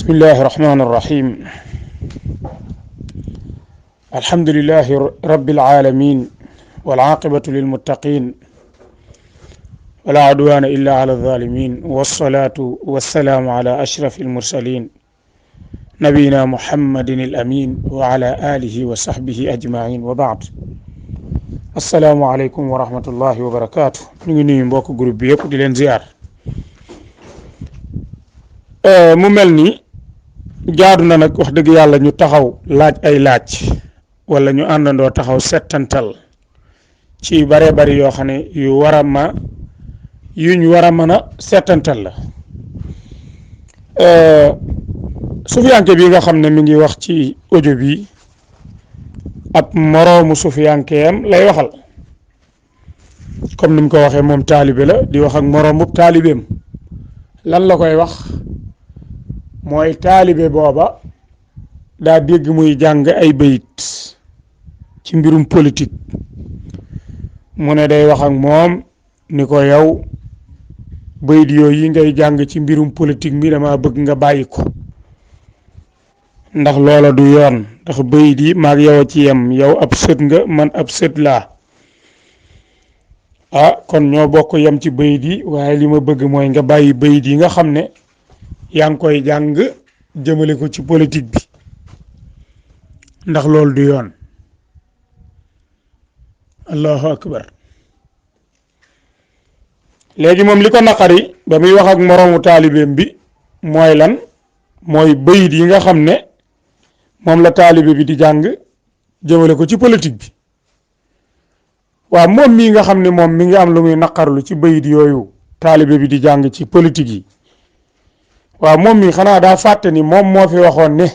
بسم الله الرحمن الرحيم الحمد لله رب العالمين والعاقبة للمتقين ولا عدوان إلا على الظالمين والصلاة والسلام على أشرف المرسلين نبينا محمد الأمين وعلى آله وصحبه أجمعين وبعد السلام عليكم ورحمة الله وبركاته نيجي مبوك جروب ييب دي لين زيار mu mel ni jaadu na nag wax dëgg yàlla ñu taxaw laaj ay laaj wala ñu àndandoo taxaw settantal ci bare bari yoo xam ne yuñ war a mën a settantal la sufiyanke bi nga xam ne mi ngi wax ci audio bi ab moroomu sufiyankeem lay waxal comme ni mu ko waxee moom taalibe la di wax ak moroomu taalibeem lan la koy wax mooy taalibe booba daa dégg muy jàng ay bayit ci mbirum politique mu ne day wax ak moom ni ko yow bayit yooyu ngay jàng ci mbirum politique mi dama bëgg nga bàyyi ko ndax loola du yoon ndax bayit yi maag yow a ci yem yow ab sët nga man ab sët laa kon ñoo bokk yem ci bayit yi waaye li ma bëgg mooy nga bàyyi bayit yi nga xam ne yaa ngi koy jàng jëmale ko ci politique bi ndax loolu du yoon allahu akbar léegi moom li ko naqari ba muy wax ak moroomu taalibeem bi mooy lan mooy bayit yi nga xam ne moom la taalibe bi di jàng jëmale ko ci politique bi waaw moom mii nga xam ne moom mi ngi am lu muy naqarlu ci bayit yooyu taalibe bi di jàng ci politique yi waaw moom mi xanaa daa fàtte ni moom moo fi waxoon ne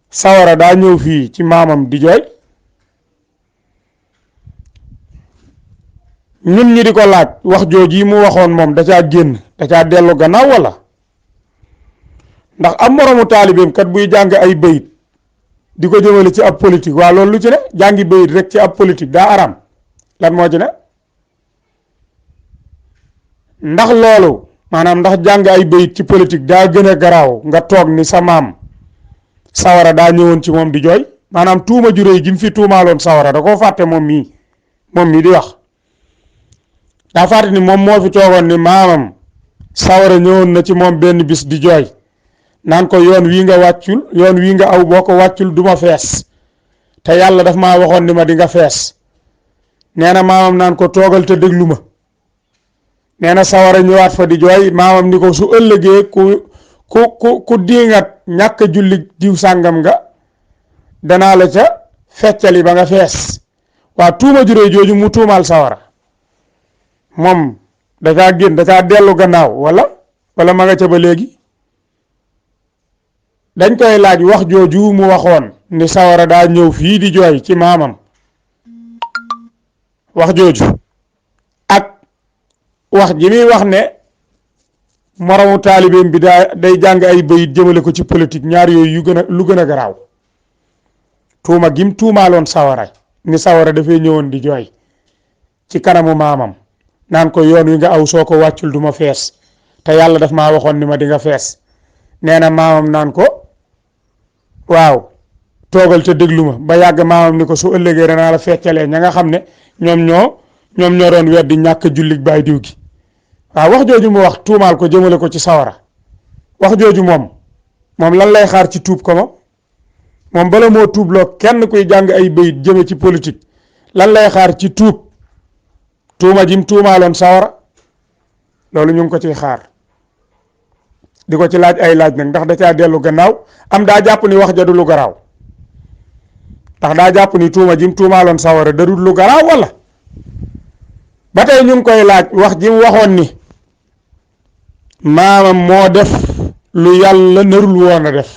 sawara daa ñëw fii ci maamam di jooy ñun ñi di ko laaj wax jooji yi mu waxoon moom da caa génn da caa dellu gannaaw wala ndax am moroomu taalibeem kat buy jàng ay bayit di ko jëmale ci ab politique waaw loolu lu ci ne jàngi bayit rek ci ab politique daa aram lan moo ci ne ndax loolu maanaam ndax jàng ay bayit ci politique daa gën a garaaw nga toog ni sa maam sawara daa ñëwoon ci moom di jooy maanaam tuuma ju réy gi mu fi tuumaaloon sawara da koo fàtte moom mii di wax daa fàtte ni moom moo fi toogoon ni maamam sawara ñëwoon na ci moom benn bis di jooy naan ko yoon wii nga aw boo ko wàccul duma fees te yàlla daf maa waxoon ni ma di nga fees nee na maamam naan ko toogal te déglu ma nee na sawara ñëwaat fa di jooy maamam ni ko su ëllëgee ku diingat ñàkk julli diw sàngam nga danaa la ca feccali ba nga fees waa tuuma ju réy jooju mu tuumaal sawara moom da caa génn da caa dellu gannaaw wala ma nga ca ba léegi dañ koy laaj wax jooju mu waxoon ni sawara daa ñëw fii di jooy ci maamam wax jooju ak wax ji muy wax ne moromu taalibeem bi day jàng ay bayit jëmale ko ci politique ñaar yooyu lu gën a garaaw tuuma gim tuumaaloon sawara ni sawara dafay ñëwoon di jooy ci kanamu maamam naan ko yoon wi nga aw soo ko wàccul duma fees te yàlla daf maa waxoon ni ma di nga fees nee na maamam naan ko waaw toogal te déglu ma ba yàgg maamam ni ko su ëllëgee danaa la feccalee ña nga xam ne ñoom ñoo doon weddi ñàkk jullit baay diw gi waaw wax jooju mu wax tuumaal ko jëmale ko ci sawara wax jooju moom lan lay xaar ci tuub ko moom bala moo tuubloo kenn kuy jàng ay bayit jëme ci politique lan lay xaar ci tuuma jim tuumaaloon sawara loolu ñu ngi ko ciy xaar di ko ci laaj ay laaj nag ndax da caa dellu gannaaw am daa jàpp ni wax ja du lu garaaw ndax daa jàpp ni tuuma jim tuumaaloon sawara da du lu garaaw wala ba tey ñu ngi koy laaj wax ji mu waxoon ni maamam moo def lu yàlla narul woon a def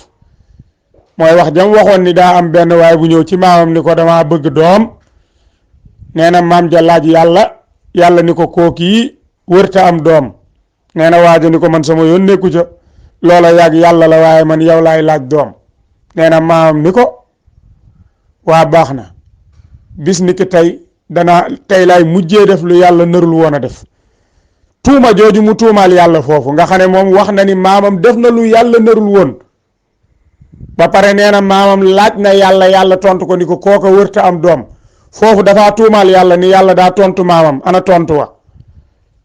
mooy wax jam waxoon ni daa am benn waaye bu ñëw ci maamam ni ko dama bëgg doom nee na maam ja laaj yàlla ni ko kookii wërta am doom nee na waaja ni ko man sama yoon nekku ca loola yàgg yàlla la waaye man yow laay laaj doom nee na maamam ni ko waa baax na bis ni ki tey laay mujjee def lu yàlla narul woon a def tuuma jooju mu tuumaal yàlla foofu nga xam ne moom wax na ni maamam def na lu yàlla narul woon ba pare nee na maamam laaj na yàlla, yàlla tontu ko ni ko kooka wërta am doom. foofu dafa tuumaal yàlla ni yàlla daa tontu maamam, ana tontu wa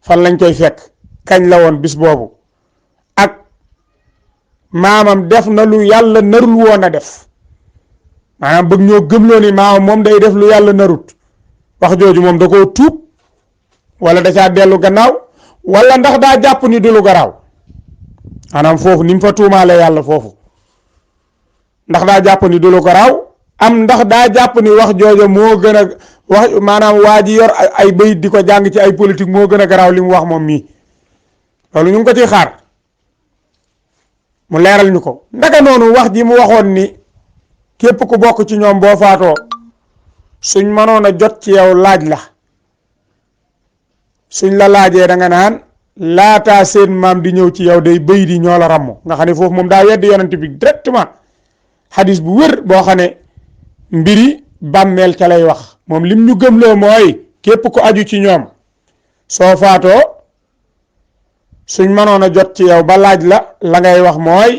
fan lañ koy fekk, kañ la woon bis boobu, ak maamam def na lu yàlla narul woon a def. maanaam bëgg ñoo gëmloo ni maamam moom day def lu yàlla narut. wax jooju moom da koo tuub wala da caa dellu gannaaw, wala ndax daa jàpp ni du lu garaaw. maanaam foofu ni mu fa tuumaale yàlla foofu, ndax daa jàpp ni du lu garaaw, am ndax daa jàpp ni wax jooja moo gën a wax, maanaam waa ji yor ay bayit di ko jàng ci ay politique moo gën a garaaw li mu wax moom mii. loolu ñu ngi ko ciy xaar mu leeral ñu ko. ndaka noonu wax ji mu waxoon ni képp ku bokk ci ñoom boo faatoo suñ mënoon a jot ci yow laaj la, suñ la laajee da nga naan laataa seen maam di ñëw ci yow day bëy di ñoo la ramm. nga xam ne foofu moom daa weddi yonent bi directement, xadis bu wër boo xam ne mbiri bàmmeel ca lay wax. moom lim ñu gëmloo mooy képp ku aju ci ñoom soo faatoo suñ mënoon a jot ci yow ba laaj la, la ngay wax mooy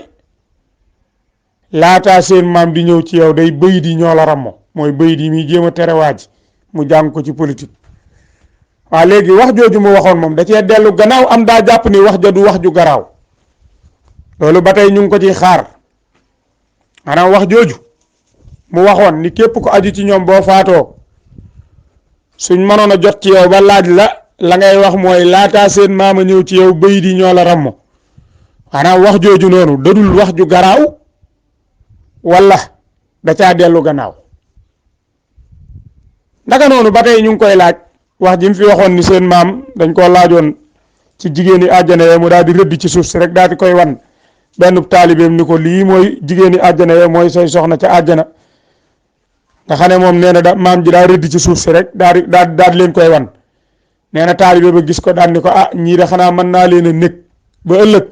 laataa seen maam di ñëw ci yow day bëy di ñoo la rammo. mooy bëy di muy jéem a tere waaj mu jàng ko ci politique. waaw léegi wax jooju mu waxoon moom da cee dellu gannaaw, am daa jàpp ni wax ja du wax ju garaaw. loolu ba tey ñu ngi ko ciy xaar. maanaam wax jooju mu waxoon ni képp ko aju ci ñoom boo faatoo suñ mënoon a jot ci yow ba laaj la, la ngay wax mooy laataa seen maama ñëw ci yow bëy di ñoo la rammo. maanaam wax jooju noonu dadul wax ju garaaw wala da caa dellu gannaaw. ndaka noonu ba tey ñu ngi koy laaj wax ji mu fi waxoon ni seen maam dañ koo laajoon ci jigéeni àjjana ya mu daal di rëdd ci suuf si rek daal di koy wan benn taalibeem ni ko lii mooy jigéeni àjjana ya mooy say soxna ca àjjana. nga xam ne moom nee na maam ji daa rëdd ci suuf si rek daal di leen koy wan. nee na taalibe ba gis ko daal ni ko ñii de xanaa mën naa leen a nekk ba ëllëg.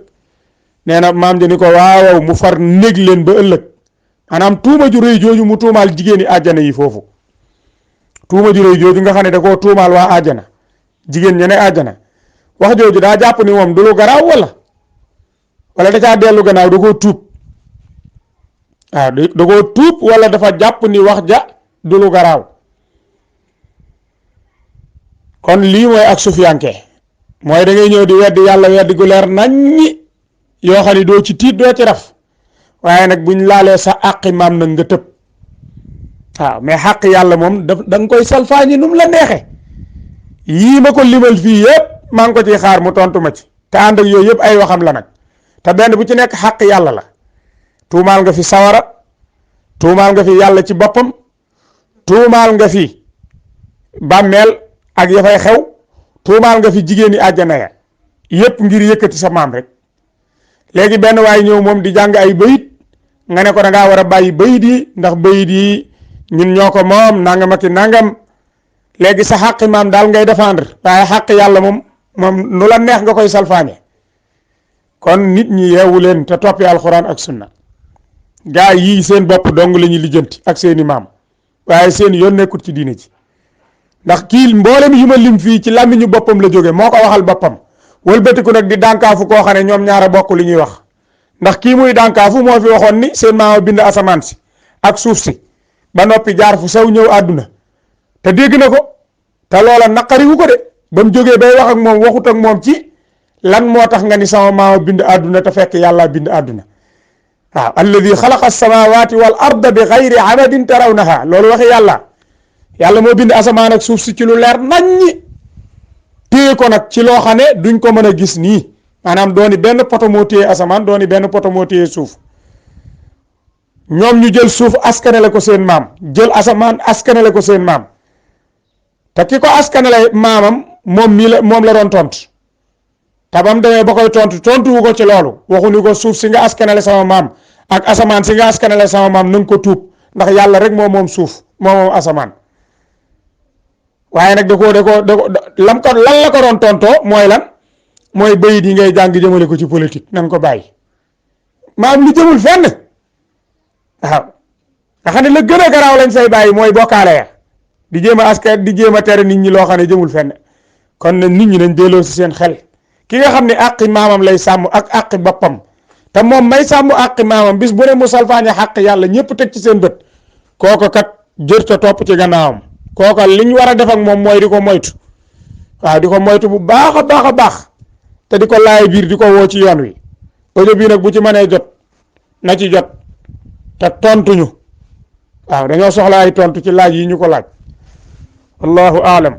nee na maam ji ni ko waaw mu far néeg leen ba ëllëg. maanaam tuuma ju rëy jooju mu tuumaal jigéeni àjjana yi foofu. tuuma ju rëy jooju nga xam ne da koo tuumaal waa àjjana, jigéen ña ne àjjana. wax jooju daa jàpp ni moom du lu garaaw wala da caa dellu gannaaw da koo tuub. waaw da koo tuub wala dafa jàpp ni wax ja du lu garaaw. kon lii mooy ak sufiyanke mooy da ngay ñëw di weddi yàlla weddi gu leer naññi yoo xam ne doo ci tiit doo ci raf, waaye nag buñ laalee sa àqi maam nag nga tëb. waaw mais xàq yàlla moom da nga koy salfaañi nu mu la neexe. yii ma ko limal fii yëpp maa ngi ko ciy xaar mu tontu ma ci, te ànd ak yooyu yëpp ay waxam la nag, te benn bu ci nekk xàq yàlla la. tuumaal nga fi sawara, tuumaal nga fi yàlla ci boppam, tuumaal nga fi bàmmeel ak ya fay xew, tuumaal nga fi jigéeni àjjana ya yëpp ngir yëkkati sa maam rek. léegi benn waay ñëw moom di jàng ay bayit nga ne ko da ngaa war a bàyyi bayit yi ndax bayit yi ñun ñoo ko moom nangam ak nangam. léegi sa xàq maam daal ngay défendre, waaye xàq yàlla moom nu la neex nga koy salfaañe. kon nit ñi yeewu leen te toppi alxuraan ak sunna. gaa yii seen bopp dong la ñuy lijjanti ak seeni maam, waaye seen yoon nekkut ci diine ji. ndax kii mboolem yi ma lim fii ci làmmiñu boppam la jóge, moo ko waxal boppam. wëlbatiku nag di dànkaafu koo xam ne ñoom ñaara bokk li ñuy wax. ndax kii muy dànkaafu moo fi waxoon ni seen maama bind asamaan si ak suuf si ba noppi jaar fu sew ñëw àdduna, te dégg na ko, te loola naqariwu ko de. ba mu jógee bay wax ak moom waxut ak moom ci lan moo tax nga ni sama maama bind àdduna te fekk yàlla bind àdduna. waaw alladi xalaqa alsamawati wal arda bi xayri amadin tarawnaha, loolu waxi yàlla moo bind asamaan ak suuf si ci lu leer naññi, téye ko nag ci loo xam ne duñ ko mën a gis nii. maanaam dooni benn poto moo téye asamaan, dooni benn poto moo téye suuf. ñoom ñu jël suuf askanale ko seen maam, jël asamaan askanale ko seen maam, te ki ko askanale maamam moom la doon tontu. te bam demee ba koy tontu wu ko ci loolu, waxu ni ko suuf si nga askanale sama maam ak asamaan si nga askanale sama maam na nga ko tuub, ndax yàlla rek moom suuf moom asamaan. waaye nag lan la ko doon tontoo mooy lan, mooy bayit yi ngay jàng jëmale ko ci politique nan ko bàyyi. maam li jëmul fenn. waaw nga xam ne la gën a garaaw lañ say bàyyi mooy bokkaale ya, di jéem a tere nit ñi loo xam ne jëmul fenn. kon nag nit ñi nañ delloo si seen xel ki nga xam ne àqi maamam lay sàmm ak àqi boppam te moom may sàmm àqi maamam bis bu ne mu salfaañe xàq yàlla ñëpp teg ci seen bët kooka kat jërta topp ci gannaawam kooka liñ war a def ak moom mooy di ko moytu waaw di ko moytu bu baax a baax a baax te di ko laay biir di ko woo ci yoon wi audio bii nag bu ci mënee jot na ci jot te tontuñu waaw dañoo soxla ay tontu ci laaj yi ñu ko laaj wallahu aalam